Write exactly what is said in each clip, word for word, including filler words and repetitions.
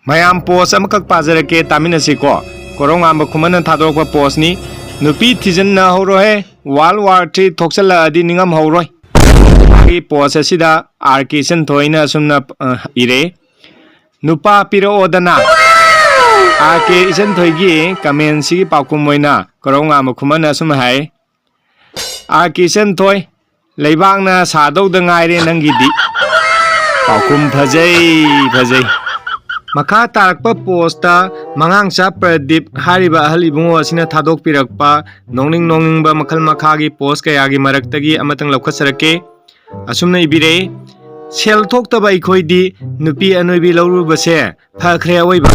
ꯃꯌꯥꯝ ꯄꯣꯁ ꯑꯃꯈꯛ ꯄꯥꯖꯔꯛꯀꯦ, ꯇꯥꯃꯤꯟꯅꯁꯤꯀꯣ꯫ ꯀꯣꯔꯧꯉꯥꯟꯕ ꯈꯨꯃꯟꯅ ꯊꯥꯗꯣꯔꯛꯄ ꯄꯣꯁꯅꯤ꯫ "ꯅꯨꯄꯤ ꯊꯤꯖꯤꯟꯅꯍꯧꯔꯣꯍꯦ, World War Three ꯊꯣꯛꯆꯜꯂꯛꯑꯗꯤ ꯅꯤꯡꯉꯝꯍꯧꯔꯣꯏ"꯫ ꯃꯥꯒꯤ ꯄꯣꯁ ꯑꯁꯤꯗ ꯑꯥꯔ ꯀꯦ ꯏꯆꯟꯊꯣꯏꯅ ꯑꯁꯨꯝꯅ, ꯑ, ꯏꯔꯦ, "ꯅꯨꯄꯥ ꯄꯤꯔꯛꯑꯣꯗꯅ"꯫ ꯑꯥꯔ ꯀꯦ ꯏꯆꯟꯊꯣꯏꯒꯤ ꯀꯃꯦꯟꯁꯤꯒꯤ ꯄꯥꯎꯈꯨꯝ ꯑꯣꯏꯅ ꯀꯣꯔꯧꯉꯥꯟꯕ ꯈꯨꯃꯟꯅ ꯑꯁꯨꯝꯅ ꯍꯥꯏ, "ꯑꯥꯔ ꯀꯦ ꯏꯆꯟꯊꯣꯏ, ꯂꯩꯕꯥꯛꯅ ꯁꯥꯗꯧꯗ ꯉꯥꯏꯔꯦ ꯅꯪꯒꯤꯗꯤ"꯫ ꯄꯥꯎꯈꯨꯝ ꯐꯖꯩ, ꯐꯖꯩ꯫ ꯃꯈꯥ ꯇꯥꯔꯛꯄ ꯄꯣꯁꯇ ꯃꯉꯥꯡꯆꯥ ꯄ꯭ꯔꯗꯤꯞ ꯍꯥꯏꯔꯤꯕ ꯑꯍꯜ ꯏꯕꯨꯡꯉꯣ ꯑꯁꯤꯅ ꯊꯥꯗꯣꯛꯄꯤꯔꯛꯄ ꯅꯣꯛꯅꯤꯡ ꯅꯣꯛꯅꯤꯡꯕ ꯃꯈꯜ ꯃꯈꯥꯒꯤ ꯄꯣꯁ ꯀꯌꯥꯒꯤ ꯃꯔꯛꯇꯒꯤ ꯑꯃꯇꯪ ꯂꯧꯈꯠꯆꯔꯛꯀꯦ꯫ ꯑꯁꯨꯝꯅ ꯏꯕꯤꯔꯛꯏ, "ꯁꯦꯜ ꯊꯣꯛꯇꯕ ꯑꯩꯈꯣꯏꯗꯤ ꯅꯨꯄꯤ ꯑꯅꯣꯏꯕꯤ ꯂꯧꯔꯨꯕꯁꯦ ꯐꯈ꯭ꯔꯦ ꯑꯑꯣꯏꯕ꯫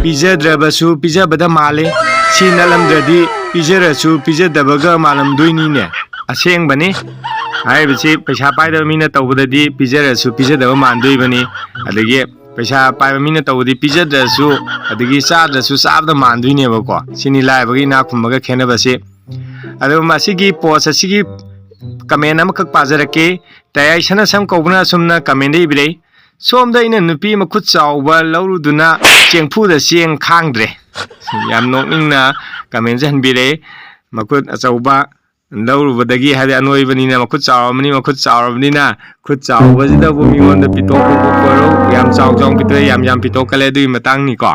ꯄꯤꯖꯗ꯭ꯔꯕꯁꯨ ꯄꯤꯖꯕꯗ ꯃꯥꯜꯂꯤ꯫ ꯁꯤ ꯅꯠꯂꯝꯗ꯭ꯔꯗꯤ ꯄꯤꯖꯔꯁꯨ ꯄꯤꯖꯗꯕꯒ ꯃꯥꯜꯂꯝꯗꯣꯏꯅꯤꯅꯦ"꯫ ꯑꯁꯦꯡꯕꯅꯤ꯫ ꯍꯥꯏꯔꯤꯕꯁꯤ ꯄꯩꯁꯥ ꯄꯥꯏꯗꯕ ꯃꯤꯅ ꯇꯧꯕꯗꯗꯤ ꯄꯤꯖꯔꯁꯨ ꯄꯤꯖꯗꯕ ꯃꯥꯟꯗꯣꯏꯕꯅꯤ꯫ ꯑꯗꯒꯤ ꯄꯩꯁꯥ ꯄꯥꯏꯕ ꯃꯤꯅ ꯇꯧꯕꯗꯤ ꯄꯤꯖꯗ꯭ꯔꯁꯨ, ꯑꯗꯒꯤ ꯆꯥꯗ꯭ꯔꯁꯨ ꯆꯥꯕꯗ ꯃꯥꯟꯗꯣꯏꯅꯦꯕꯀꯣ꯫ ꯁꯤꯅꯤ ꯂꯥꯏꯔꯕꯒꯤ ꯏꯅꯥꯛ ꯈꯨꯟꯕꯒ ꯈꯦꯠꯅꯕꯁꯤ꯫ ꯑꯗꯣ ꯃꯁꯤꯒꯤ ꯄꯣꯁ ꯑꯁꯤꯒꯤ ꯀꯃꯦꯟ ꯑꯃꯈꯛ ꯄꯥꯖꯔꯛꯀꯦ꯫ ꯇꯌꯥꯏ ꯁꯅꯥꯁꯝ ꯀꯧꯕꯅ ꯑꯁꯨꯝꯅ ꯀꯃꯦꯟꯗ ꯏꯕꯤꯔꯛꯏ, "ꯁꯣꯝꯗ ꯑꯩꯅ ꯅꯨꯄꯤ ꯃꯈꯨꯠ ꯆꯥꯎꯕ ꯂꯧꯔꯨꯗꯨꯅ ꯆꯦꯡꯐꯨꯗ ꯆꯦꯡ ꯈꯥꯡꯗ꯭ꯔꯦ"꯫ ꯌꯥꯝ ꯅꯣꯛꯅꯤꯡꯅ ꯀꯃꯦꯟꯁꯦ ꯍꯟꯕꯤꯔꯛꯏ꯫ ꯃꯈꯨꯠ ꯑꯆꯧꯕ ꯂꯧꯔꯨꯕꯗꯒꯤ, ꯍꯥꯏꯗꯤ ꯑꯅꯣꯏꯕꯅꯤꯅ, ꯃꯈꯨꯠ ꯆꯥꯎꯔꯕꯅꯤ, ꯃꯈꯨꯠ ꯆꯥꯎꯔꯕꯅꯤꯅ, ꯈꯨꯠ ꯆꯥꯎꯕꯁꯤꯗꯕꯨ ꯃꯤꯉꯣꯟꯗ ꯄꯤꯊꯣꯛꯄ ꯈꯣꯠꯄ ꯑꯣꯏꯔꯣ, ꯌꯥꯝ ꯆꯥꯎ ꯆꯥꯎ ꯄꯤꯊꯣꯛꯑꯦ, ꯌꯥꯝ ꯌꯥꯝ ꯄꯤꯊꯣꯛꯀꯜꯂꯦ ꯑꯗꯨꯒꯤ ꯃꯇꯥꯡꯅꯤꯀꯣ꯫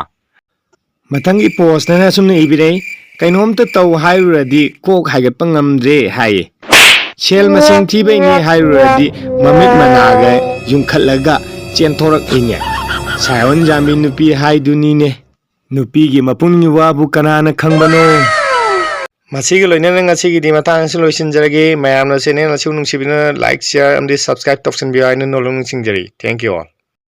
ꯃꯊꯪꯒꯤ ꯄꯣꯁꯇꯅ ꯑꯁꯨꯝꯅ ꯏꯕꯤꯔꯛꯏ, "ꯀꯩꯅꯣꯝꯇ ꯇꯧ ꯍꯥꯏꯔꯨꯔꯗꯤ ꯀꯣꯛ ꯍꯥꯏꯒꯠꯄ ꯉꯝꯗ꯭ꯔꯦ" ꯍꯥꯏꯌꯦ꯫ "ꯁꯦꯜ ꯃꯁꯤꯡ ꯊꯤꯕꯩꯅꯤ ꯍꯥꯏꯔꯨꯔꯗꯤ ꯃꯃꯤꯠ ꯃꯅꯥꯒ ꯌꯨꯡꯈꯠꯂꯒ ꯆꯦꯟꯊꯣꯔꯛꯏꯅꯦ꯫ ꯁꯥꯏꯑꯣꯟ ꯌꯥꯝꯕꯤ ꯅꯨꯄꯤ ꯍꯥꯏꯗꯨꯅꯤꯅꯦ꯫ ꯅꯨꯄꯤꯒꯤ ꯃꯄꯨꯡꯒꯤ ꯋꯥꯕꯨ ꯀꯅꯥꯅ ꯈꯪꯕꯅꯣ?" ꯃꯁꯤꯒ ꯂꯣꯏꯅꯅ ꯉꯁꯤꯒꯤꯗꯤ ꯃꯇꯥꯡ ꯑꯁꯤ ꯂꯣꯏꯁꯤꯟꯖꯔꯒꯦ꯫ ꯃꯌꯥꯝꯅ ꯆꯦꯅꯦꯜ ꯑꯁꯤꯕꯨ ꯅꯨꯡꯁꯤꯕꯤꯗꯨꯅ like, share ꯑꯃꯗꯤ subscribe ꯇꯧꯁꯤꯟꯕꯤꯌꯨ ꯍꯥꯏꯅ ꯅꯣꯜꯂꯨꯛ ꯅꯤꯡꯁꯤꯡꯖꯔꯤ꯫ Thank you all.